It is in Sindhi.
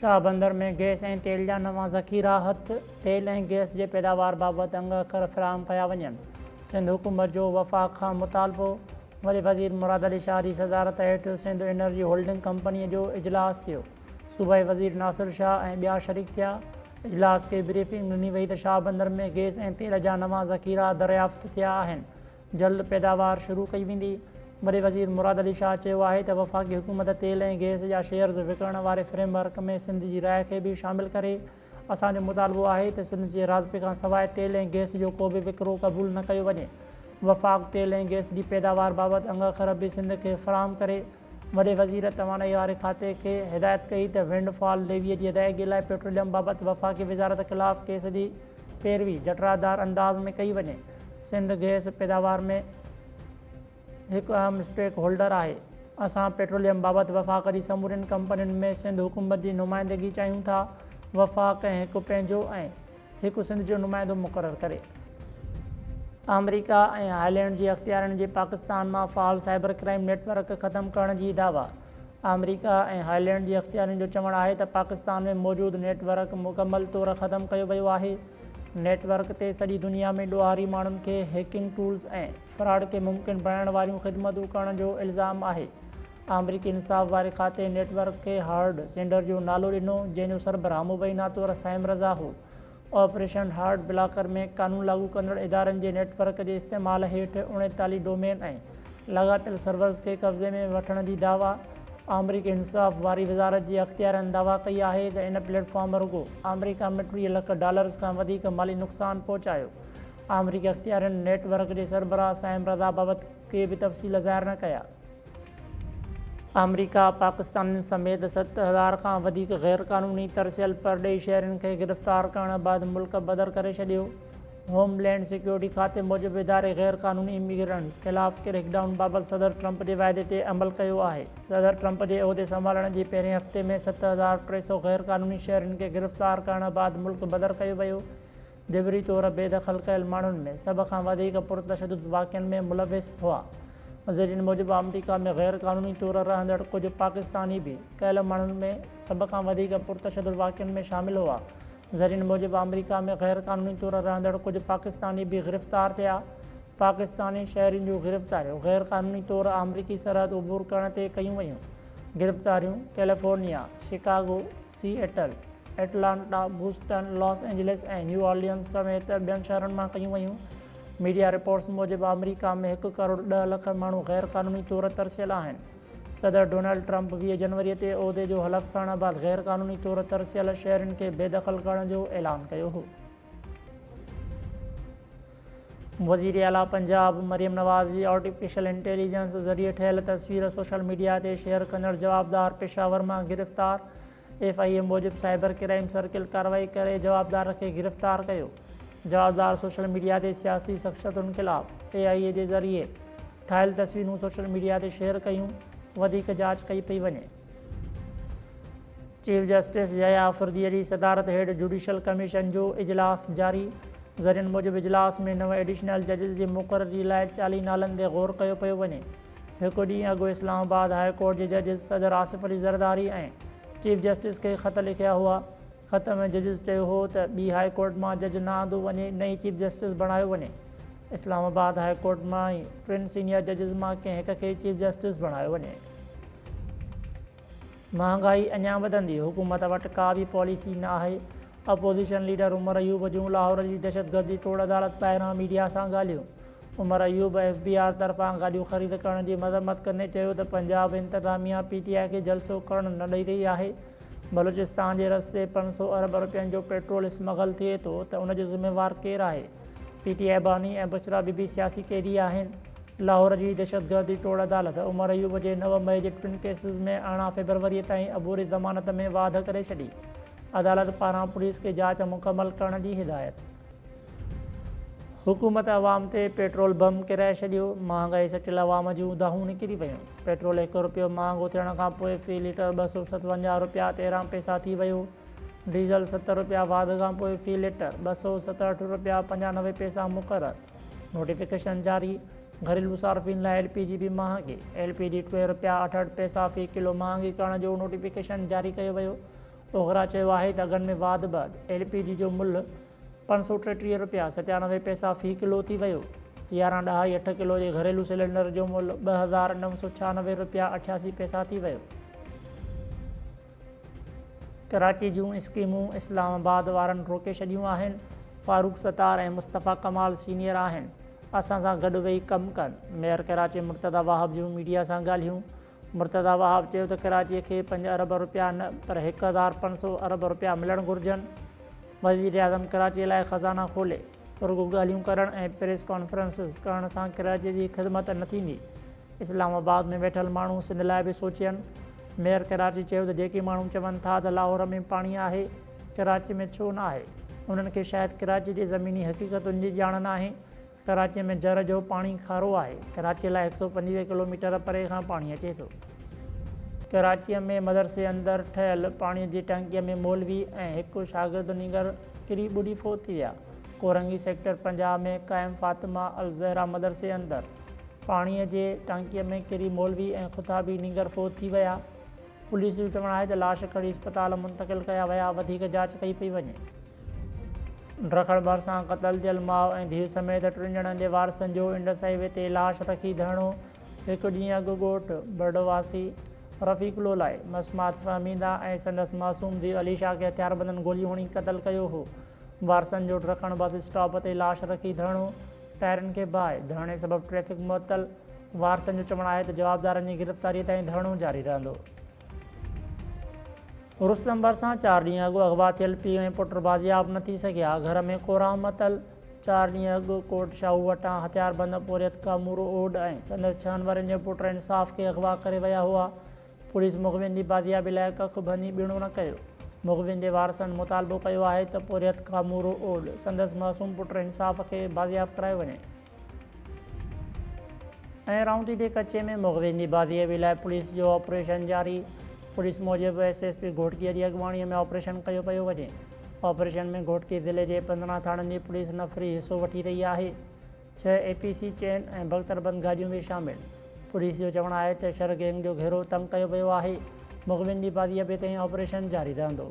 شاهبندر ۾ گئس ۽ تيل جا نوان ذخيرا هٿ، تيل ۽ گئس جي پيداوار بابت انگ اکر فراهم ڪيا وڃن، سنڌ حڪومت جو وفاق کان مطالبو، وڏي وزير مراد علي شاهه جي صدارت هيٺ سنڌ انرجي هولڊنگ ڪمپني جو اجلاس ٿيو، صوبائي وزير ناصر شاهه ۽ ٻيا شريڪ ٿيا، اجلاس کي بريفنگ ڏني وئي ته شاهبندر ۾ گئس ۽ تيل جا نوان ذخيرا دريافت ٿيا آهن، جلد پيداوار شروع ڪئي ويندي. وڏي وزير مراد علي شاهه چيو آهي ته وفاقي حڪومت تيل ۽ گئس جا شيئرز وڪڻڻ واري فريم ورڪ ۾ سنڌ جي راء کي به شامل ڪري، اسان جو مطالبو آهي ته سنڌ جي راضپي کان سواء تيل ۽ گئس جو ڪو به وڪرو قبول نه ڪيو وڃي. وفاق تيل ۽ گئس جي پيداوار بابت انگ اکر به سنڌ کي فراهم ڪري. وڏي وزير توانائي واري کاتي کي هدايت ڪئي ته ونڊ فال ليوي جي ادائيگي لاء پيٽروليم بابت وفاقي وزارت خلاف ڪيس جي پيروي جٽرادار انداز ۾ ڪئي وڃي. سنڌ گئس پيداوار ۾ هڪ اهم اسٽيڪ هولڊر آهي. اسان پيٽروليم بابت وفاق جي سمورين ڪمپنين ۾ سنڌ حڪومت جي نمائندگي چاهيون ٿا، وفاق ۽ هڪ پنهنجو ۽ هڪ سنڌ جو نمائندو مقرر ڪري. آمريڪا ۽ هالينڊ جي اختيارين جي پاڪستان مان فعال سائبر ڪرائيم نيٽ ورڪ ختم ڪرڻ جي دعويٰ. آمريڪا ۽ هالينڊ جي اختيارين جو چوڻ آهي ته پاڪستان ۾ موجود نيٽ ورڪ مڪمل طور ختم ڪيو ويو آهي، نيٽ ورڪ تي سڄي دنيا ۾ ڏوهاري ماڻهن کي هيڪنگ ٽولز ۽ فراڊ کي ممڪن بڻائڻ واريون خدمتون ڪرڻ جو الزام آهي. آمريڪي انصاف واري کاتي نيٽ ورڪ کي هارڊ سينڊر جو نالو ڏنو، جنهن جو سربراهه مبينا طور صائم رضا هو. آپريشن هارڊ بلاڪر ۾ قانون لاڳو ڪندڙ ادارن جي نيٽ ورڪ جي استعمال هيٺ 39 ڊومين ۽ لاڳاپيل سرورز کي قبضي ۾ وٺڻ جي دعويٰ. آمريڪي انصاف واري وزارت جي اختيارين دعويٰ ڪئي آهي ته ان پليٽ فارم رڳو آمريڪا ۾ 30 لک ڊالرز کان وڌيڪ مالي نقصان پهچايو. آمريڪي اختيارين نيٽ ورڪ جي سربراهه صائم رضا بابت ڪي به تفصيل ظاهر نه ڪيا. آمريڪا پاڪستانين سميت 7000 کان وڌيڪ غير قانوني ترسيل پرڏيهي شهرين کي گرفتار ڪرڻ بعد ملڪ بدر ڪري ڇڏيو. هوم لينڊ سيڪيورٽي کاتي موجب اداري غير قانوني اميگرنٽس خلاف ڪريڪ ڊائون بابت صدر ٽرمپ جي واعدي تي عمل ڪيو آهي. صدر ٽرمپ جي عهدي سنڀالڻ جي پهرين هفتي ۾ 7300 غير قانوني شهرين کي گرفتار ڪرڻ بعد ملڪ بدر ڪيو ويو. جبري طور بي دخل ڪيل ماڻهن ۾ سڀ کان وڌيڪ پرتشدد واقعن ۾ ملوث هئا. ذريعن موجب آمريڪا ۾ غير قانوني طور رهندڙ ڪجهه پاڪستاني به ڪيل ماڻهن ۾ سڀ کان وڌيڪ پرتشدد واقعن ۾ شامل هئا. ذريعن موجب آمريڪا ۾ غير قانوني طور رهندڙ ڪجهه پاڪستاني به گرفتار ٿيا. پاڪستاني شهرين جون گرفتاريون غير قانوني طور آمريڪي سرحد عبور ڪرڻ تي ڪيون ويون. گرفتاريون California, Chicago, Seattle, Atlanta, Boston, Los Angeles ۽ New Orleans سميت ٻين شهرن مان ڪيون ويون. ميڊيا رپورٽس موجب آمريڪا ۾ هڪ ڪروڙ 10 لک ماڻهو غير قانوني طور ترسيل آهن. صدر ڊونلڊ ٽرمپ 20 جنوري تي عهدي جو حلف کڻڻ بعد غير قانوني طور ترسيل شهرين کي بي دخل ڪرڻ جو اعلان ڪيو هو. وزيراعليٰ پنجاب مريم نواز جي آرٽيفيشل انٽيليجنس ذريعي ٺهيل تصوير سوشل ميڊيا تي شيئر ڪندڙ جوابدار پشاور مان گرفتار، ايف I اي موجب سائبر ڪرائيم سرڪل ڪارروائي ڪري جوابدار کي گرفتار ڪيو، جوابدار سوشل ميڊيا تي سياسي شخصيتن خلاف اي آء اي جي ذريعي ٺاهيل تصويرون سوشل ميڊيا تي شيئر ڪيون، وڌيڪ جاچ ڪئي پئي وڃي. چيف جسٽس يحيٰ آفريدي جي صدارت هيٺ جوڊيشل ڪميشن جو اجلاس جاري، ذريعن موجب اجلاس ۾ نو ايڊيشنل ججز جي مقرري لاء 40 نالن تي غور ڪيو پيو وڃي. هڪ ڏينهن اڳ اسلام آباد هاء ڪورٽ جي ججز صدر آصف علي زرداري ۽ چيف جسٽس کي خط لکيا هئا. خط ۾ ججز چيو هو ته ٻي هاء ڪورٽ مان جج نه آندو وڃي نه ئي چيف جسٽس بڻايو وڃي. اسلام آباد هاء ڪورٽ مان ئي ٽن سينيئر ججز مان ڪنهن هڪ کي چيف جسٽس بڻايو وڃي. مهانگائي اڃا وڌندي، حڪومت وٽ ڪا به پاليسي نه آهي، اپوزيشن ليڊر عمر ايوب جون لاهور جي دهشتگردي ٽوڙ عدالت ٻاهران ميڊيا سان ڳالهيون. Umar Ayub F B R طرفان گاڏيون خريد ڪرڻ جي مذمت ڪندي چيو ته پنجاب انتظاميا پي ٽي آء کي جلسو ڪرڻ نه ڏئي رهي آهي، بلوچستان جي رستي 500 ارب رپين جو پيٽرول اسمگل ٿئي ٿو ته ان جو ذميوار ڪير آهي؟ پي ٽي آء باني ۽ بشريٰ بي بي سياسي قيدي آهن. لاهور جي دهشتگردي ٽوڙ عدالت عمر ايوب جي 9 مئي جي ٽن ڪيسز ۾ 18 فيبروري تائين عبوري ضمانت ۾ واڌ ڪري ڇڏي، عدالت پاران پوليس کي جاچ مڪمل ڪرڻ جي هدايت. حڪومت عوام تي پيٽرول بم ڪيرائي ڇڏيو، مهانگائي سٽيل عوام جون دانهون نڪري ويون، پيٽرول هڪ رپيو مهانگو ٿيڻ کانپوء في ليٽر 257 رپيا 13 پئسا ٿي ويو، ڊيزل ست رپيا واڌ کانپوء في ليٽر 267 رپيا 95 پئسا مقرر، نوٽيفڪيشن جاري، گهريلو صارفين لاء ايل پي جي به مهانگي، ايل پي جي ٽي رپيا 68 پئسا في ڪلو مهانگي ڪرڻ جو نوٽيفڪيشن جاري ڪيو ويو. اوگرا چيو آهي ته اگهن ۾ واڌ بعد ايل پي جي جو ملهه 533 رپيا 97 پئسا في ڪلو ٿي ويو. يارهن ڏهائي اٺ ڪلو جي گهريلو سلينڊر جو ملهه 2996 رپيا 88 پئسا ٿي ويو. ڪراچي جون اسڪيمون اسلام آباد وارن روڪي ڇڏيون آهن، فاروق ستار ۽ مصطفيٰ ڪمال سينيئر آهن، اسان سان گڏ ويهي ڪم ڪن، ميئر ڪراچي مرتضيٰ وهاب جون ميڊيا سان ڳالهيون، مرتضيٰ وهاب چيو ته ڪراچي کي پنج ارب رپيا نه پر 1500 ارب رپيا ملڻ گهرجن، وزيراعظم ڪراچي لاء خزانا کولي، رڳو ڳالهيون ڪرڻ ۽ پريس ڪانفرنسز ڪرڻ سان ڪراچي جي خدمت نه ٿيندي. اسلام آباد ۾ ويٺل ماڻهو سنڌ لاء به سوچين. ميئر ڪراچي چيو ته جيڪي ماڻهو چون ٿا ته لاهور ۾ پاڻي آهي، ڪراچي ۾ ڇو نه آهي؟ انهن کي شايد ڪراچي جي زميني حقيقتن جي ڄاڻ ناهي. ڪراچي ۾ جر جو پاڻي کارو آهي. ڪراچي لاء 125 ڪلوميٽر پري کان پاڻي اچي ٿو. ڪراچيء ۾ مدرسي اندر ٺهيل پاڻي جي ٽانڪيء ۾ مولوي ۽ هڪ شاگرد نينگر ڪري ٻڏي فوت ٿي ويا. ڪورنگي سيڪٽر 50 ۾ قائم فاطمه الزهرا مدرسي اندر پاڻيء جي ٽانڪيء ۾ ڪري مولوي ۽ خطابي نينگر فوت ٿي ويا. پوليس جو چوڻ آهي ته لاش کڻي اسپتال منتقل ڪيا ويا، وڌيڪ جاچ ڪئي پئي وڃي. ڊرکڙ ڀرسان قتل ٿيل ماء ۽ ڌيء سميت ٽن ڄڻن جي وارثن جو انڊس هاء وي تي لاش رکي ڌرڻو، هڪ ڏينهن اڳ ڳوٺ برڙو واسي رفيق لولائي، مسمات فهميده ۽ سندس معصوم ڌيء عليشا کي هٿياربندن گوليون هڻي قتل ڪيو هو. وارثن جو ڊرکڻ بس اسٽاپ تي لاش رکي ڌرڻو، ٽائرن کي باهه، ڌرڻي سبب ٽريفڪ معطل، وارثن جو چوڻ آهي ته جوابدارن جي گرفتاري تائين ڌرڻو جاري رهندو. رستم ڀرسان چار ڏينهن اڳ اغوا ٿيل پيء ۽ پٽ بازياب نه ٿي سگهيا، گهر ۾ ڪورام متل، چار ڏينهن اڳ ڪوٽ شاهو وٽان هٿياربند پورهيت ڪامورو اوڏ ۽ سندس ڇهن ورهين جو پٽ انصاف کي اغوا ڪري ويا هئا، پوليس مغوين جي بازيابي لاء ڪک ڀڃي ٻيڻو نه ڪيو. مغوين جي وارثن مطالبو ڪيو آهي ته پورهيت ڪامورو اوڏ سندس معصوم پٽ انصاف کي بازياب ڪرايو وڃي. ۽ رائونتي جي ڪچي ۾ مغوين جي بازيابي لاء پوليس جو آپريشن جاري، پوليس موجب ايس ايس پي گهوٽڪي جي اڳواڻي ۾ آپريشن ڪيو پيو وڃي. آپريشن ۾ گهوٽڪي ضلعي جي 15 ٿاڻن جي پوليس نفري حصو وٺي رهي آهي. ڇهه اي پي سي چين ۽ بختربند گاڏيون به شامل. پوليس جو چوڻ آهي ته شر گينگ جو گهيرو تنگ ڪيو ويو آهي، مغوين جي بازيابي تائين آپريشن جاري رهندو.